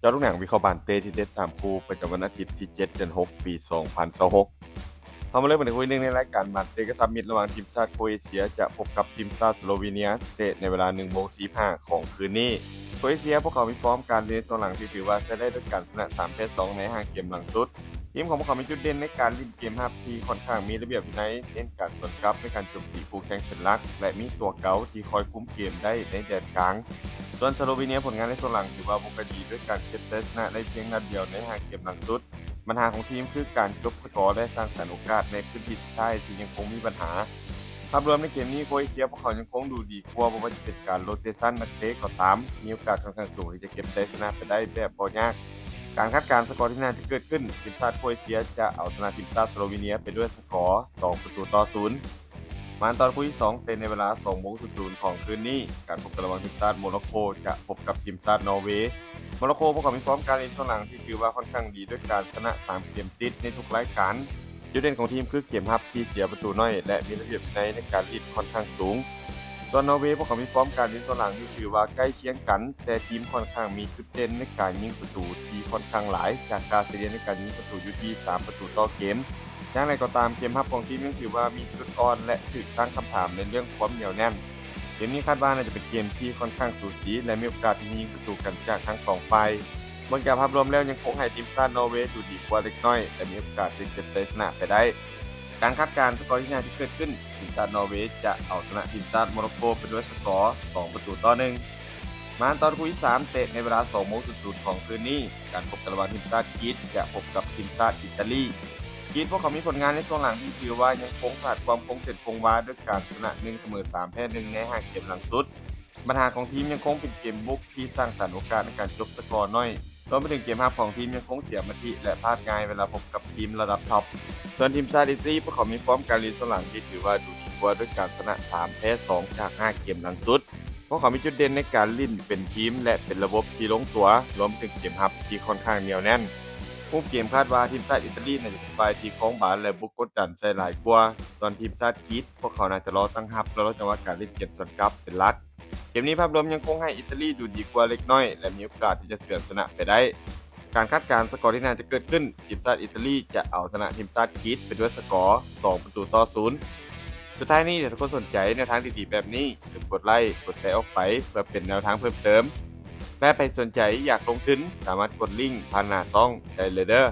ເຈາະລູກໜັງວິເຄາະບານເຕະທີ່ເດັດສາມຄູ່ ປະຈຳວັນອາທິດທີເຈັດ ເດືອນຫົກ ປີສອງພັນຊາວຫົກ. ເຂົ້າມາເລີ່ມກັນໃນຄູ່ທີໜຶ່ງໃນລາຍການບານເຕະກະຊັບມິດ ລະຫວ່າງທີມຊາດໂຄເອເຊຍຈະພົບກັບທີມຊາດສະໂລເວເນຍ ເຕະໃນເວລາໜຶ່ງໂມງສີ່ສິບຫ້າຂອງຄືນນີ້. ໂຄເອເຊຍພວກເຂົາມີຟອມການຫຼິ້ນໃນຊ່ວງຫຼັງທີ່ຖືວ່າໃຊ້ໄດ້ດ້ວຍການຊະນະສາມແພ້ສອງໃນຫ້າເກມຫຼັງສຸດ. ທີມຂອງພວກເຂົາມີຈຸດເດັ່ນໃນການຫຼິ້ນເກມຮັບທີ່ຂ້ອນຂ້າງມີລະບຽບວິໄນ, ເນັ້ນການສວນກັບໃນການໂຈມຕີຄູ່ແຂ່ງເປັນຫຼັກ ແລະ ມີຕົວເກົ່າທີ່ຄອຍຄຸມເກມໄດ້ໃນແດນກາງ. ສ່ວນສະໂລເວເນຍ ຜົນງານໃນຊ່ວງຫຼັງຖືວ່າບໍ່ຄ່ອຍດີ ດ້ວຍການເກັບໄຊຊະນະໄດ້ພຽງນັດດຽວໃນຫ້າເກມຫຼັງສຸດ. ບັນຫາຂອງທີມຄືການຈົບສະກໍ ແລະ ສ້າງສັນໂອກາດໃນພື້ນທີ່ສຸດທ້າຍທີ່ຍັງຄົງມີບັນຫາ. ພາບລວມໃນເກມນີ້ ໂຄເອເຊຍພວກເຂົາຍັງຄົງດູດີກວ່າ, ບໍ່ວ່າຈະເປັນການໂຣເຕຊັນນັກເຕະກໍຕາມ, ມີໂອກາດຂ້ອນຂ້າງສູງທີ່ຈະເກັບໄຊຊະນະໄປໄດ້ແບບບໍ່ຍາກ. ການຄາດການສະກໍທີ່ໜ້າຈະເກີດຂຶ້ນ, ທີມຊາດໂຄເອເຊຍຈະເອົາຊະນະທີມຊາດສະໂລເວເນຍໄປດ້ວຍສະກໍສອງປະຕູຕໍ່ສູນ. ມາຕໍ່ຄູ່ທີສອງ ເຕະໃນເວລາສອງໂມງສູນຂອງຄືນນີ້, ການພົບກັນລະຫວ່າງທີມຊາດໂມໂຣໂກຈະພົບກັບທີມຊາດນໍເວ. ໂມໂຣໂກພວກເຂົາມີຟອມການຫຼິ້ນຊ່ວງຫຼັງທີ່ຖືວ່າຂ້ອນຂ້າງດີ ດ້ວຍການຊະນະສາມເກມຕິດໃນທຸກລາຍການ. ຈຸດເດັ່ນຂອງທີມຄືເກມຮັບທີ່ເສຍປະຕູໜ້ອຍ ແລະ ມີລະບຽບວິໄນໃນການຫຼິ້ນຂ້ອນຂ້າງສູງ. ສ່ວນນໍເວ ພວກເຂົາມີຟອມການຫຼິ້ນຊ່ວງຫຼັງທີ່ຖືວ່າໃກ້ຄຽງກັນ, ແຕ່ທີມຂ້ອນຂ້າງມີຈຸດເດັ່ນໃນການຍິງປະຕູທີ່ຂ້ອນຂ້າງຫຼາຍ, ຈາກຄ່າສະເລ່ຍໃນການຍິງປະຕູຢູ່ທີ່ສາມປະຕູຕໍ່ເກມ. ຢ່າງໃດກໍຕາມ, ເກມຮັບຂອງທີມຍັງຖືວ່າມີຈຸດອ່ອນ ແລະ ຖືກຕັ້ງຄຳຖາມໃນເລື່ອງຄວາມໜຽວແໜ້ນ. ເກມນີ້ຄາດວ່າໜ້າຈະເປັນເກມທີ່ຂ້ອນຂ້າງສູສີ ແລະ ມີໂອກາດທີ່ຈະຍິງປະຕູກັນຈາກທັງສອງຝ່າຍ. ເບິ່ງຈາກພາບລວມແລ້ວ ຍັງຄົງໃຫ້ທີມຊາດນໍເວດູດີກວ່າເລັກນ້ອຍ ແລະ ມີໂອກາດທີ່ຈະເກັບໄຊຊະນະໄປໄດ້. ການຄາດການສະກໍທີ່ໜ້າຈະເກີດຂຶ້ນ, ທີມຊາດນໍເວຈະເອົາຊະນະທີມຊາດໂມໂຣໂກໄປດ້ວຍສະກໍສອງປະຕູຕໍ່ໜຶ່ງ. ມາຕໍ່ຄູ່ທີສາມ ເຕະໃນເວລາສອງໂມງສູນຂອງຄືນນີ້, ການພົບກັນລະຫວ່າງທີມຊາດກຣີດຈະພົບກັບທີມຊາດອີຕາລີ. ກຣີດພວກເຂົາມີຜົນງານໃນຊ່ວງຫຼັງທີ່ຖືວ່າຍັງຄົງຂາດຄວາມຄົງເສັ້ນຄົງວາ ດ້ວຍການຊະນະໜຶ່ງ ສະເໝີສາມ ແພ້ໜຶ່ງໃນຫ້າເກມຫຼັງສຸດ. ບັນຫາຂອງທີມຍັງຄົງເປັນເກມບຸກທີ່ສ້າງສັນໂອກາດໃນການຈົບສະກໍໜ້ອຍ, ລວມໄປເຖິງເກມຮັບຂອງທີມຍັງຄົງເສຍມະຕິ ແລະ ພາດງ່າຍເວລາພົບກັບທີມລະດັບທັອບ. ສ່ວນທີມຊາດອີຕາລີ ພວກເຂົາມີຟອມການຫຼິ້ນຊ່ວງຫຼັງທີ່ຖືວ່າດູດີກວ່າ ດ້ວຍການຊະນະສາມ ແພ້ສອງຈາກຫ້າເກມຫຼັງສຸດ. ພວກເຂົາມີຈຸດເດັ່ນໃນການຫຼິ້ນເປັນທີມ ແລະ ເປັນລະບົບທີ່ລົງຕົວ, ລວມໄປເຖິງເກມຮັບທີ່ຂ້ອນຂ້າງໜຽວແໜ້ນ. ຮູບເກມຄາດວ່າທີມຊາດອີຕາລີໜ້າຈະເປັນຝ່າຍທີ່ຄອງບານ ແລະ ບຸກກົດດັນໃສ່ຫຼາຍກວ່າ. ສ່ວນທີມຊາດກຣີດ ພວກເຂົາໜ້າຈະລໍຕັ້ງຮັບ ແລະ ລໍຈັງຫວະການຫຼິ້ນເກມສວນກັບເປັນຫຼັກ. ເກມນີ້ພາບລວມຍັງຄົງໃຫ້ອີຕາລີດູດີກວ່າເລັກນ້ອຍ ແລະ ມີໂອກາດທີ່ຈະເສຍຊະນະໄປໄດ້. ການຄາດການສະກໍທີ່ໜ້າຈະເກີດຂຶ້ນ, ທີມຊາດອີຕາລີຈະເອົາຊະນະທີມຊາດກຣີດໄປດ້ວຍສະກໍສອງປະຕູຕໍ່ສູນ. ສຸດທ້າຍນີ້, ຖ້າທຸກຄົນສົນໃຈແນວທາງດີໆແບບນີ້, ຢ່າລືມກົດໄລ, ກົດແຊອອກໄປ ເພື່ອເປັນແນວທາງເພີ່ມເຕີມ. ແລະ ໃຜສົນໃຈຢາກລົງທຶນ, ສາມາດກົດລິ້ງຜ່ານໜ້າຊ່ອງໄດ້ເລີຍເດີ້.